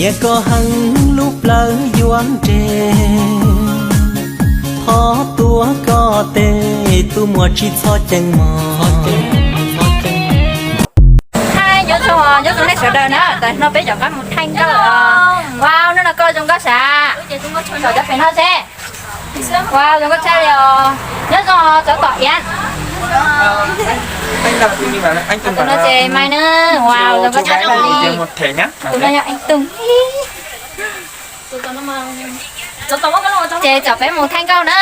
Cia koj heev lub plawv yuav nres, thov tuav koj tes tus muam tsis txhob ceev mog. Hi, nyob zoo, nyob zoo nej sawv daws na, tam no peb rov qab mus thaij nkauj. Wow, hnub no koj zoo nkauj sav. Tsom cov pem no seb. Wow, zoo nkauj tshaj li os. Nyob zoo cov tom iab. Tus no ces Mai na. Wow, zoo nkauj tshaj li. Tus no yog Eej Toog. Ces tsom peb mus thaij nkauj na.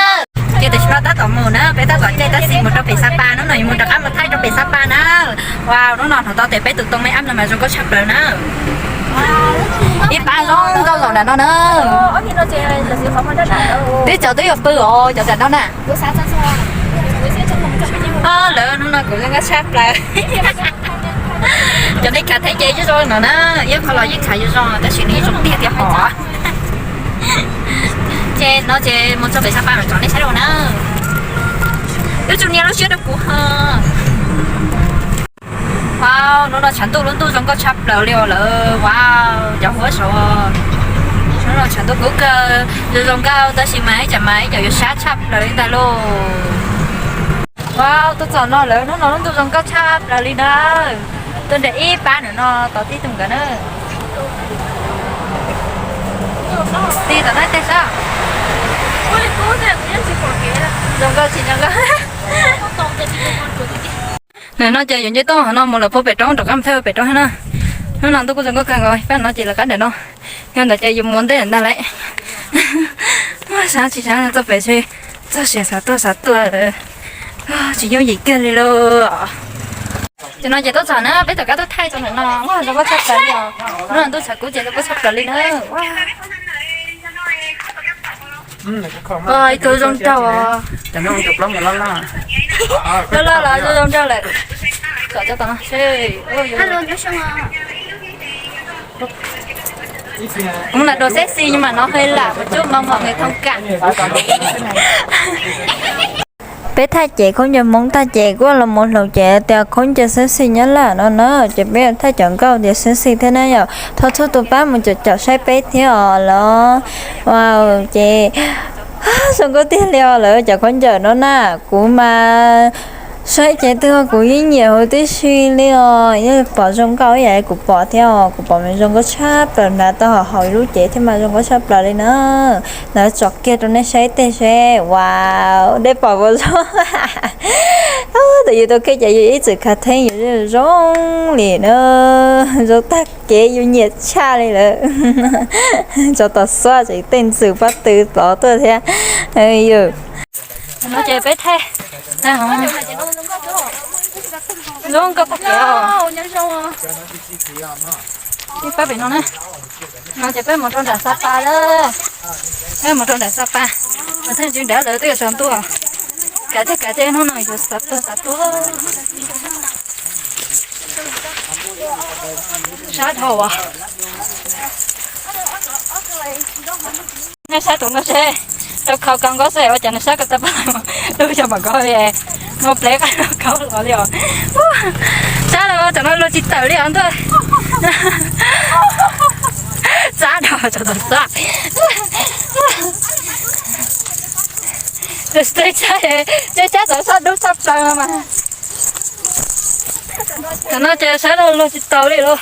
Ces tam sim no tab tom mus na, peb tab tom caij tab xis mus rau pem Sapa, hnub no yuav mus rov qab mus thaij rau pem Sapa na. Wow, hnub no hnov tau tias peb tus too make up no mas zoo nkauj tshaj plaws na. Ib pab zoo nkauj zaum nram no na. Twb tsaus twb yuav pw os cov nram no na. Lawv hnub no kuv zoo nkauj tshaj plaws. Cov nej khav theeb ces yeej zoo no na, ib qho los yeej khav yuav zoo tab sis nws yeej zoo tiag tiag hos. Ces no ces mus txog pem Sapa mam tsom nej saib rau na. Yuav tsum nias lub siab rau kuv ho. Wow, hnub no tshav ntuj lub ntuj zoo nkauj tshaj plaws li os lawm. Wow, cov huab saud, hnub no tshav ntuj kub kawg, zoo zoo nkauj tab sis mas ib tsam mas ib tsam yuav sab tshaj plaws li ntag lauj. Wow, tuaj txog no lawm, hnub no lub ntuj zoo nkauj tshaj plaws li na. Tuaj nrog ib pab nram no tos tib tug nkawd na. Tig tom no tej sab. Zoo nkauj tsis zoo nkauj. Nim no ces yuav nce toj no mus lawm puag pem roob rov qab mus thaij pem roob thiab na. Hnub no ntuj kuj zoo nkauj kawg nkaus, peb no ces lawv qab nram no. Yog ntawd ces yuav mus ua ntej ntag lauj. Sab tsis sab txoj pem txog siav xav tuaj xav tuaj lawm. Tsis yooj yim kiag li lauj. Ces no ces tuaj txog na, peb rov qab tuaj thaij txog ntawm no, zoo nkauj tshaj plaws li os. Hnub no ntuj tshav kub ces zoo nkauj tshaj plaws li na. Ib tug zoo nraug, loj loj los zoo zoo nraug lawm. Kom cov tom no. Hello, nyob zoo. Cũng là đồ sexy nhưng mà nó hơi lạ một chút, mong mọi người thông cảm. Peb thaij ces khaub ncaws Hmoob tag ces kuj los mus hloov ces tias khaub ncaws sexy Nyab Laj no na, ces peb thaij cov nkauj tias sexy thiab na yom. Thov txhua tus pab mus caum caum saib peb thiab os los. Wow, ces zoo nkauj tiag li os lawv cov khaub ncaws no na, kuv mas saib ces twb kuv yeej nyiam huv tib si li os, yeej pom zoo nkauj ib yam kuv pom thiab os, kuv pom mas zoo nkauj tshaj plaws, hnav tau haum haum lub cev thiab mas zoo nkauj tshaj plaws li na. Lawv tsom kiag rau nej saib tej seb, wow, nej pom puas zoo? Tus yus tus kheej ces yus ib txwm khav theeb yus zoo li na, zoo tag kev yus nyiam tshaj li lawm. Tso tos xuab tseem tej ntxwm pob tw tod tuaj thiab. Yus no ces peb thaij zoo nkauj tag kev os. Ib pab pem no na. No ces peb mus rau nram Sapa lawm. Peb mus rau nram Sapa, mas thaij ntsis nrad lawv twb yuav sawv ntua. Kav tej kav tej hnub no yuav xav tuag xav tuag. Sab dhau as. Nej saib tus no seb, rau khau kaus nkaub xwb ua cas nws sab ko taw paj lug yog mam nkaus li, mus plev qab kaub los li os. Sab los tam no luag tsis tawm li os ntuj. Sab dhau tsaus tau sab. Tej sab, tej sab txawm sab dub tshaj plaws mas. Tam no ces sab los luag tsis tau li lauj.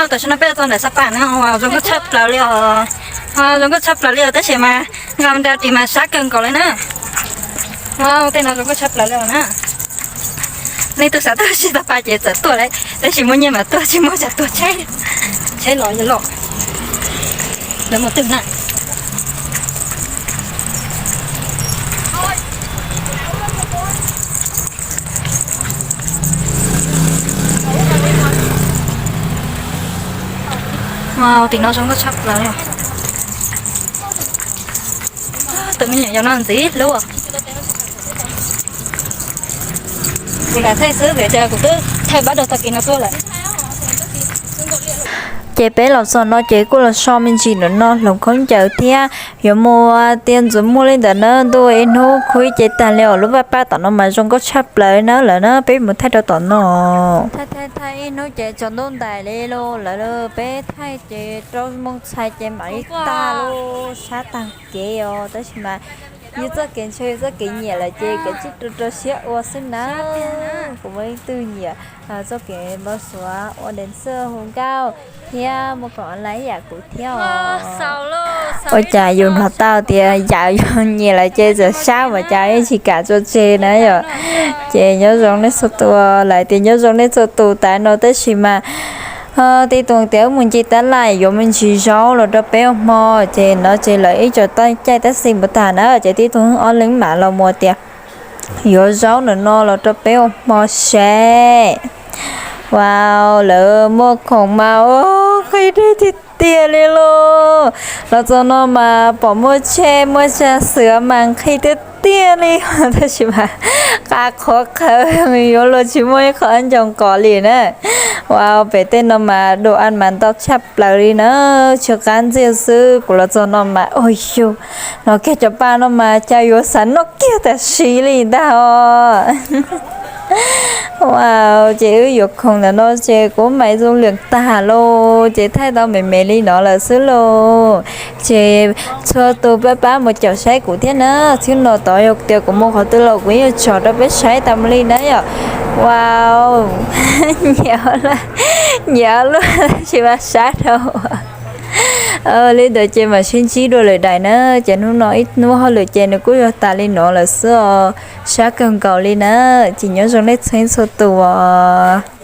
Tam sim no peb txog nram Sapa na, zoo nkauj tshaj plaws li os. Zoo nkauj tshaj plaws li os tab sis mas nqa nra ris mas sab kawg nkaus li na. Tej no zoo nkauj tshaj plaws li os na. Leej twg xav tuaj Sapa ces txawm tuaj lawm, tab sis muaj nyiaj mas tuaj, tsis muaj tsam tuaj tsheb, tsheb los yog los. Lawv mus twg na? Wow, tim no zoo nkauj tshaj plaws li. Tus me nyuam yaus no ntxim hlub. Kuv lam thaij xwb vim tias kuv twb thaij pab rau tag kis no tuaj lawm. Ces peb los txog no ces kuj los so me ntsis ntawm no hloov khaub ncaws thiab yuav mus tiav ntxuav muag li ntawd na. Ntuj, ib hnub kub ib ce tag li os. Lub vaj paj tom no mas zoo nkauj tshaj plaws na lawm na. Peb mus thaij rau tom no. Thaij thaij thaij ib hnub ces tsaus ntuj ntais li lauj. Lawv peb thaij ces rau moo txhais ces mam li tag lauj, sab tag kev os. Tab sis mas yus txoj kev ntshaw yus txoj kev nyiam lawm ces kav tsij rau rau siab ua xwb na. Kuv muaj ib tug nyiam txoj kev npau suav ua dancer hu nkauj thiab muag khoom online ib yam kuv thiab os. Ua cas yus hnov tau tias yam yus nyiam lawm ces txawm sab mas cas yeej tsis kam tso tseg na yom. Ces nyob zoo nej txhua tus, lawv tias nyob zoo nej txhua tus tas no tab sis mas tij tus tias wb mus ncig tab laj yuav me ntsis zaub los rau peb ua hmo, ces no ces lawv ib co toj caij tab xis mus tag na ces tij tus ob leeg mam los mus tias yuav zaub ntawm no los rau peb ua hmo seb. Wow, lawv muag khoom mas ua nqhis deb tiag tiag li lauj. Los txog no mas pom muaj tsheb muaj tsav xwm mas nqhis tiag tiag li tab sis mas qab qhuav qhawv yuav luag tsis muaj ib qho ncoo qos li na. Wow, pem tej no mas dua aj mas ntau tshaj plaws li na, tsw qab ntxiag xwb. Kuv los txog no mas ua yug, no kiag cov paj no mas cas yuav xav noj kiag tam sim li ntag os. Wow, ces wb yuav khoom ntawm no ces kuv mam zoo lwm tag lauj, ces thaij tau me me li no lawm xwb lauj. Ces txhua tus pab pab mus caum saib kuv thiab na, txhib no tod yog tias kuv mus qhov twg los kuv yeej tsom rau peb saib tas mus li na yom. Wow, nyiam luaj tab sis mas sab dhau. Li ntawd ces mam sib ntsib dua lwm daim na, ces hnub no ib hnub hauj lwm ces nws kuj yog tas li no lawm xwb os, sab kawg nkaus li na, ces nyob zoo nej txhua txhua tus os.